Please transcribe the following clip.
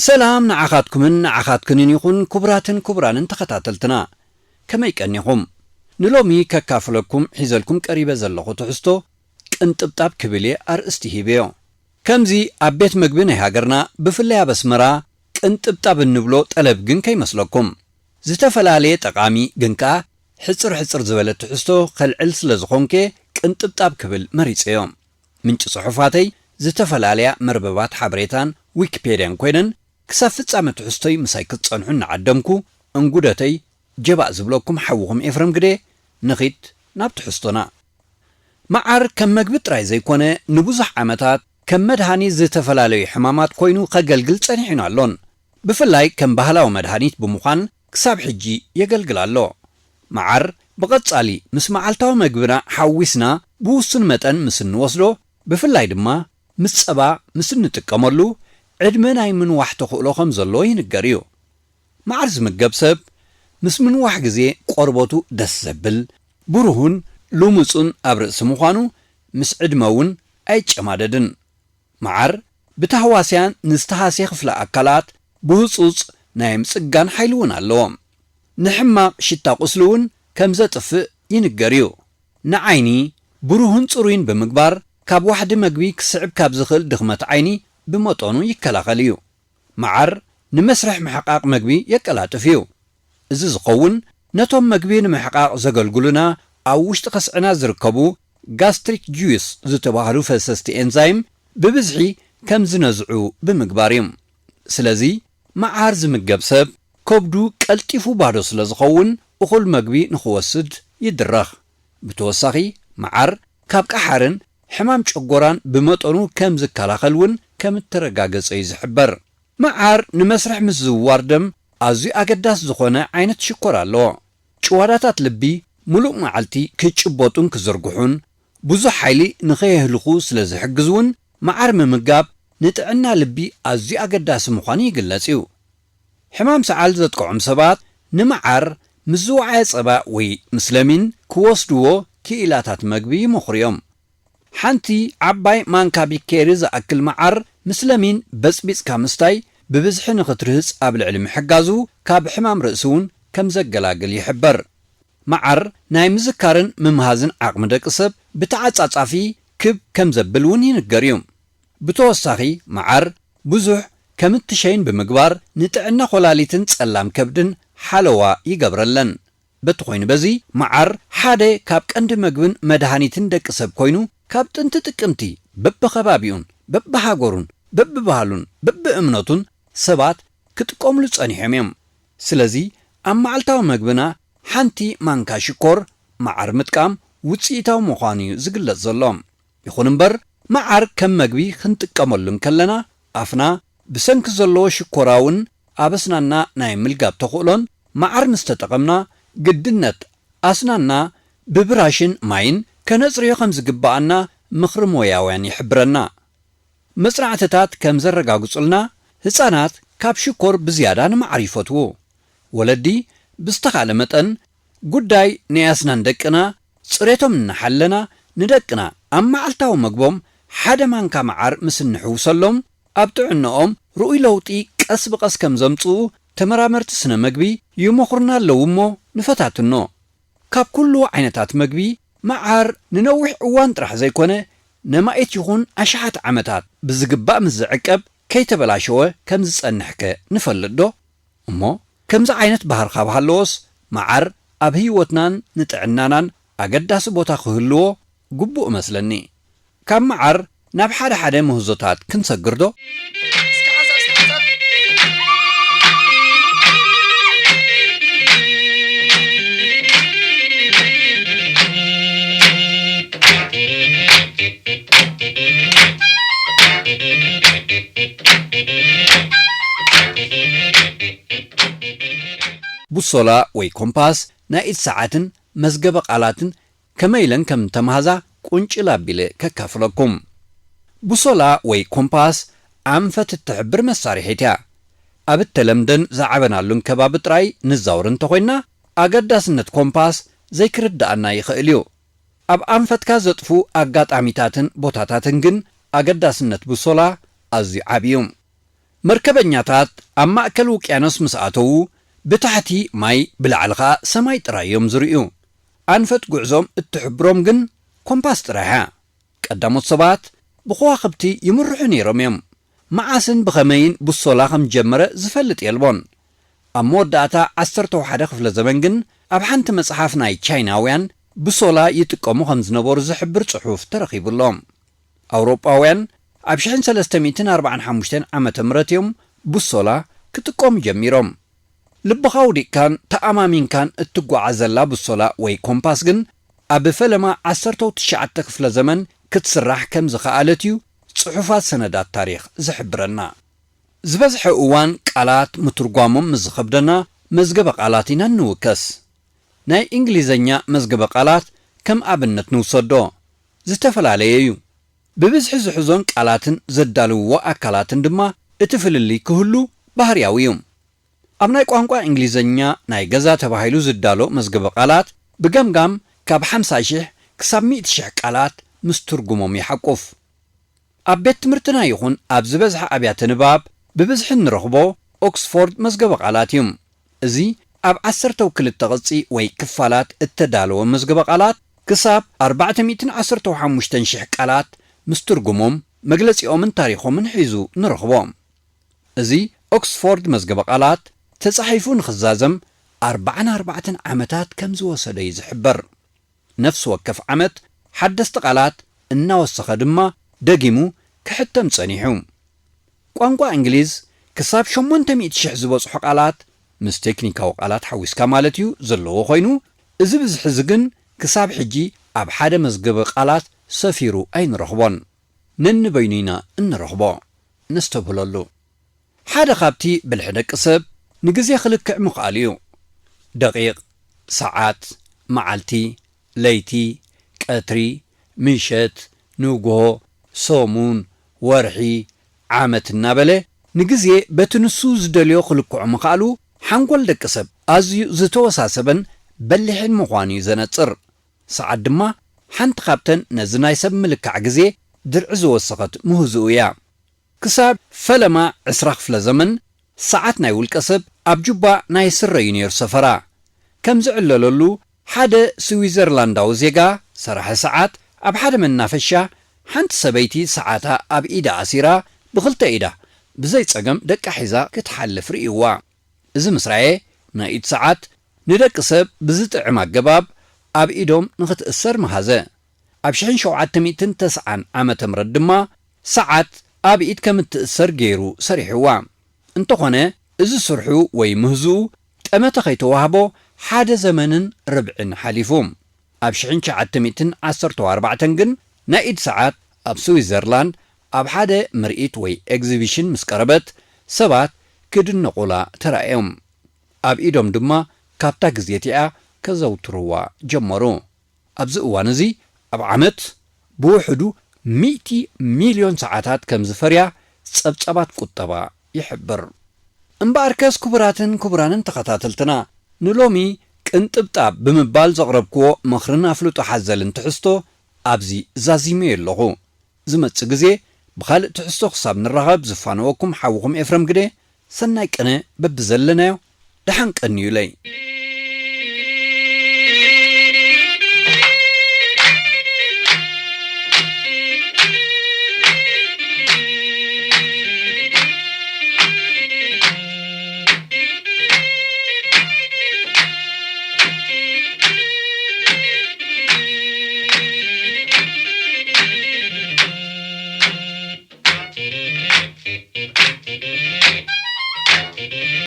ሰላም ንዓኻትኩምን ንዓኻትክንን ይኹን፣ ክቡራትን ክቡራንን ተኸታተልትና። ከመይ ቀኒኹም? ንሎሚ ከካፍለኩም ሒዘልኩም ቀሪበ ዘለኹ ትሕዝቶ ቅንጥብጣብ ክብል እየ ኣርእስቲ ሂበዮ። ከምዚ ኣብ ቤት መግቢ ናይ ሃገርና፣ ብፍላይ ኣብ ኣስመራ፣ ቅንጥብጣብ እንብሎ ጠለብ ግን ከይመስለኩም። ዝተፈላለየ ጠቓሚ ግን ከኣ ሕጽር ሕጽር ዝበለ ትሕዝቶ ከልዕል ስለ ዝኾንኩ እየ ቅንጥብጣብ ክብል መሪጸዮ። ምንጪ ጽሑፋተይ ዝተፈላለያ መርበባት ሓበሬታን ዊኪፔድያን ኮይነን፣ ክሳብ ፍጻመ ትሕዝቶይ ምሳይ ክትጸንሑ እናዓደምኩ፣ እንጉደተይ ጀባእ ዝብለኩም ሓውኹም ኤፍረም ግደ። ንኺድ ናብ ትሕዝቶና። መዓር ከም መግቢ ጥራይ ዘይኮነ፣ ንብዙሕ ዓመታት ከም መድሃኒት ዝተፈላለዩ ሕማማት ኮይኑ ከገልግል ጸኒሑን ኣሎን። ብፍላይ ከም ባህላዊ መድሃኒት ብምዃን ክሳብ ሕጂ የገልግል ኣሎ። መዓር ብቐጻሊ ምስ መዓልታዊ መግብና ሓዊስና ብውሱን መጠን ምስ እንወስዶ፣ ብፍላይ ድማ ምስ ጸባ ምስ እንጥቀመሉ፣ ዕድመ ናይ ምንዋሕ ተኽእሎ ከም ዘለዎ ይንገር እዩ። መዓር ዝምገብ ሰብ ምስ ምንዋሕ ግዜ ቆርበቱ ደስ ዘብል፣ ብሩህን ልሙጽን ኣብ ርእሲ ምዃኑ፣ ምስ ዕድመ እውን ኣይጨማደድን። መዓር ብታህዋስያን ንዝተሃስየ ክፍለ ኣካላት ብህጹጽ ናይ ምጽጋን ሓይሊ እውን ኣለዎ። ንሕማቕ ሽታ ቁስሊ እውን ከም ዘጥፍእ ይንገር እዩ። ንዓይኒ ብሩህን ጽሩይን ብምግባር፣ ካብ ዋሕዲ መግቢ ክስዕብ ካብ ዝኽእል ድኽመት ዓይኒ ብመጠኑ ይከላኸል እዩ። መዓር ንመስርሕ ምሕቃቕ መግቢ የቀላጥፍ እዩ። እዚ ዝኸውን፣ ነቶም መግቢ ንምሕቃቕ ዘገልግሉና ኣብ ውሽጢ ከስዕና ዝርከቡ ጋስትሪክ ጁስ ዝተባህሉ ፈሰስቲ ኤንዛይም ብብዝሒ ከም ዝነዝዑ ብምግባር እዩ። ስለዚ፣ መዓር ዝምገብ ሰብ ከብዱ ቀልጢፉ ባዶ ስለ ዝኸውን፣ እኹል መግቢ ንኽወስድ ይድረኽ። ብተወሳኺ፣ መዓር ካብ ቀሓርን ሕማም ጨጎራን ብመጠኑ ከም ዝከላኸል እውን ከም እተረጋገጸ እዩ ዝሕበር። መዓር ንመስርሕ ምዝውዋር ደም ኣዝዩ ኣገዳሲ ዝኾነ ዓይነት ሽኮር ኣለዎ። ጭዋዳታት ልቢ ምሉእ መዓልቲ ክጭበጡን ክዝርግሑን፣ ብዙሕ ሓይሊ ንኸየህልኹ ስለ ዝሕግዝ እውን፣ መዓር ምምጋብ ንጥዕና ልቢ ኣዝዩ ኣገዳሲ ምዃኑ ይግለጽ እዩ። ሕማም ሰዓል ዘጥቅዖም ሰባት ንመዓር ምስ ዝወዓየ ጸባ ወይ ምስ ለሚን ክወስድዎ ክኢላታት መግቢ ይመኽሩ እዮም። ሓንቲ ዓባይ ማንካ ቢኬሪ ዝኣክል መዓር ምስ ለሚን በጽቢጽካ ምስታይ፣ ብብዝሒ ንኽትርህጽ ኣብ ልዕሊ ምሕጋዙ፣ ካብ ሕማም ርእሲ እውን ከም ዘገላግል ይሕበር። መዓር ናይ ምዝካርን ምምሃዝን ዓቕሚ ደቂ ሰብ ብተዓጻጻፊ ክብ ከም ዘብል እውን ይንገር እዩ። ብተወሳኺ፣ መዓር ብዙሕ ከም እትሸይን ብምግባር፣ ንጥዕና ኮላሊትን ጸላም ከብድን ሓለዋ ይገብረለን። በቲ ኮይኑ በዚ፣ መዓር ሓደ ካብ ቀንዲ መግብን መድሃኒትን ደቂ ሰብ ኮይኑ፣ ካብ ጥንቲ ጥቅምቲ በብኸባቢኡን በብሃገሩን በብባህሉን በብእምነቱን ሰባት ክጥቀምሉ ጸኒሖም እዮም። ስለዚ፣ ኣብ መዓልታዊ መግብና ሓንቲ ማንካ ሽኮር መዓር ምጥቃም ውጽኢታዊ ምዃኑ እዩ ዝግለጽ ዘሎ። ይኹን እምበር፣ መዓር ከም መግቢ ክንጥቀመሉ እንከለና፣ ኣፍና ብሰንኪ ዘለዎ ሽኮራውን ኣብ ኣስናና ናይ ምልጋብ ተኽእሎን፣ መዓር ምስ ተጠቐምና፣ ግድነት ኣስናና ብብራሽን ማይን ከነጽርዮ ከም ዝግብኣና ምኽሪ ሞያውያን ይሕብረና። መጽናዕትታት ከም ዘረጋግጹልና፣ ህጻናት ካብ ሽኮር ብዝያዳ ንመዓር ይፈትዉ። ወለዲ ብዝተኻእለ መጠን፣ ጉዳይ ናይ ኣስናን ደቅና ጽሬቶም እናሓለና፣ ንደቅና ኣብ መዓልታዊ መግቦም ሓደ ማንካ መዓር ምስ እንሕውሰሎም፣ ኣብ ጥዕናኦም ርኡይ ለውጢ ቀስ ብቐስ ከም ዘምጽኡ ተመራመርቲ ስነ መግቢ ይመኽሩና ኣለዉ እሞ፣ ንፈታትኖ። ካብ ኩሉ ዓይነታት መግቢ፣ መዓር ንነዊሕ እዋን ጥራሕ ዘይኮነ፣ ነማኢት ይኹን ኣሽሓት ዓመታት ብዝግባእ ምስ ዝዕቀብ፣ ከይተበላሸወ ከም ዝጸንሕከ ንፈልጥ ዶ? እሞ፣ ከምዚ ዓይነት ባህሪ ካብ ሃለዎስ፣ መዓር ኣብ ህይወትናን ንጥዕናናን ኣገዳሲ ቦታ ክህልዎ ግቡእ እመስለኒ። ካብ መዓር ናብ ሓደ ሓደ ምህዞታት ክንሰግር ዶ? ቡሶላ ወይ ኮምፓስ ናይ ኢድ ሰዓትን መዝገበ ቃላትን ከመይ ኢለን ከም እተማህዛ ቁንጭል ኣቢለ ከካፍለኩም። ቡሶላ ወይ ኮምፓስ ኣንፈት እትሕብር መሳርሒት እያ። ኣብ እተለምደን ዝዓበናሉን ከባቢ ጥራይ ንዛወር እንተኾይንና፣ ኣገዳስነት ኮምፓስ ዘይክርድኣና ይኽእል እዩ። ኣብ ኣንፈትካ ዘጥፉ ኣጋጣሚታትን ቦታታትን ግን ኣገዳስነት ቡሶላ ኣዝዩ ዓቢ እዩ። መርከበኛታት ኣብ ማእከል ውቅያኖስ ምስ ኣተዉ፣ ብታሕቲ ማይ፣ ብላዕሊ ኸኣ ሰማይ ጥራይ እዮም ዝርእዩ። ኣንፈት ጉዕዞም እትሕብሮም ግን ኮምፓስ ጥራይ እያ። ቀዳሞት ሰባት ብኸዋኽብቲ ይምርሑ ነይሮም እዮም። መዓስን ብኸመይን ቡሶላ ከም ዝጀመረ ዝፈልጥ የልቦን። ኣብ መወዳእታ ዓሰርተው ሓደ ክፍለ ዘመን ግን ኣብ ሓንቲ መጽሓፍ ናይ ቻይናውያን ብሶላ ይጥቀሙ ከም ዝነበሩ ዝሕብር ጽሑፍ ተረኺቡ ኣሎ። ኣውሮጳውያን ኣብ ሽሕን ሰለስተ ሚእትን ኣርባዓን ሓሙሽተን ዓመተ ምህረት እዮም ቡሶላ ክጥቀሙ ጀሚሮም። ልብኻ ውዲቕካን ተኣማሚንካን እትጓዓዘላ ቡሶላ ወይ ኮምፓስ ግን ኣብ ፈለማ ዓሰርተው ትሽዓተ ክፍለ ዘመን ክትስራሕ ከም ዝኸኣለት እዩ ጽሑፋት ሰነዳት ታሪኽ ዝሕብረና። ዝበዝሐ እዋን ቃላት ምትርጓሞም ምስ ዝኸብደና መዝገበ ቃላት ኢና እንውከስ። ናይ እንግሊዘኛ መዝገበ ቃላት ከም ኣብነት ንውሰዶ። ዝተፈላለየ እዩ። ብብዝሒ ዝሕዞን ቃላትን ዘዳልውዎ ኣካላትን ድማ እቲ ፍልልይ ክህሉ ባህርያዊ እዩ። ኣብ ናይ ቋንቋ እንግሊዘኛ ናይ ገዛ ተባሂሉ ዝዳሎ መዝገበ ቃላት ብገምጋም ካብ ሓምሳ ሽሕ ክሳብ ሚእቲ ሽሕ ቃላት ምስ ትርጉሞም ይሓቁፍ። ኣብ ቤት ትምህርትና ይኹን ኣብ ዝበዝሐ ኣብያተ ንባብ ብብዝሒ እንረኽቦ ኦክስፎርድ መዝገበ ቃላት እዩ። እዚ ኣብ ዓሰርተው ክልተ ቅጺ ወይ ክፋላት እተዳለወ መዝገበ ቃላት ክሳብ ኣርባዕተ ሚእትን ዓሰርተው ሓሙሽተን ሽሕ ቃላት ምስ ትርጉሞም፣ መግለጺኦምን ታሪኾምን ሒዙ ንረኽቦ። እዚ ኦክስፎርድ መዝገበ ቃላት ተጻሒፉ ንኽዛዘም ኣርባዓን ኣርባዕተን ዓመታት ከም ዝወሰደ እዩ ዝሕበር። ነፍሲ ወከፍ ዓመት ሓደስቲ ቃላት እናወሰኸ ድማ ደጊሙ ክሕተም ጸኒሑ። ቋንቋ እንግሊዝ ክሳብ ሸሞንተ ሚእቲ ሽሕ ዝበጽሑ ቃላት፣ ምስ ቴክኒካዊ ቃላት ሓዊስካ ማለት እዩ፣ ዘለዎ ኮይኑ፣ እዚ ብዝሒ እዚ ግን ክሳብ ሕጂ ኣብ ሓደ መዝገበ ቃላት ሰፊሩ ኣይንረኽቦን። ነንበይኑ ኢና እንረኽቦ። ነስተብህለሉ። ሓደ ካብቲ ብልሒ ደቂ ሰብ ንግዜ ክልክዕ ምኽኣሉ እዩ። ደቂቕ፣ ሰዓት፣ መዓልቲ፣ ለይቲ፣ ቀትሪ፣ ምሸት፣ ንግሆ፣ ሰሙን፣ ወርሒ፣ ዓመት እናበለ ንግዜ በቲ ንሱ ዝደልዮ ክልክዖ ምኽኣሉ ሓንጎል ደቂ ሰብ ኣዝዩ ዝተወሳሰበን በሊሕን ምዃኑ እዩ ዘነጽር። ሰዓት ድማ ሓንቲ ካብተን ነዚ ናይ ሰብ ምልካዕ ግዜ ድርዒ ዝወሰኸት ምህዝኡ እያ። ክሳብ ፈለማ ዕስራ ክፍለ ዘመን ሰዓት ናይ ውልቀ ሰብ ኣብ ጁባ ናይ ስረ እዩ ነይሩ ሰፈራ። ከም ዝዕለለሉ ሓደ ስዊዘርላንዳዊ ዜጋ ሰራሒ ሰዓት ኣብ ሓደ መናፈሻ ሓንቲ ሰበይቲ ሰዓታ ኣብ ኢዳ ኣሲራ ብኽልተ ኢዳ ብዘይ ጸገም ደቃ ሒዛ ክትሓልፍ ርእይዋ። እዚ ምስ ረኣየ ናይ ኢድ ሰዓት ንደቂ ሰብ ብዝጥዕም ኣገባብ ኣብ ኢዶም ንኽትእሰር መሃዘ። ኣብ ሽሕን ሸውዓተ ሚእትን ተስዓን ዓመተ ምህረት ድማ ሰዓት ኣብ ኢድ ከም እትእሰር ገይሩ ሰሪሕዋ። እንተኾነ እዚ ስርሑ ወይ ምህዝኡ ጠመተ ከይተዋህቦ ሓደ ዘመንን ርብዕን ሓሊፉ። ኣብ ሽሕን ትሽዓተ ሚእትን ዓሰርተው ኣርባዕተን ግን ናይ ኢድ ሰዓት ኣብ ስዊዘርላንድ ኣብ ሓደ ምርኢት ወይ ኤግዚቢሽን ምስ ቀረበት ሰባት ክድነቑላ ተራእዮም። ኣብ ኢዶም ድማ ካብታ ግዜ እቲኣ ከዘውትርዋ ጀመሩ። ኣብዚ እዋን እዚ ኣብ ዓመት ብውሕዱ ሚእቲ ሚልዮን ሰዓታት ከም ዝፈርያ ጸብጻባት ቁጠባ ይሕብር። እምበኣርከስ ክቡራትን ክቡራንን ተኸታተልትና፣ ንሎሚ ቅንጥብጣብ ብምባል ዘቕረብክዎ ምኽርን ኣፍልጦ ሓዘልን ትሕዝቶ ኣብዚ ዛዚመዮ ኣለኹ። ዝመጽእ ግዜ ብኻልእ ትሕዝቶ ክሳብ ንራኸብ ዝፋነወኩም ሓውኹም ኤፍረም ግደ፣ ሰናይ ቅነ በብዘለናዮ ደሓን ቀንዩለይ።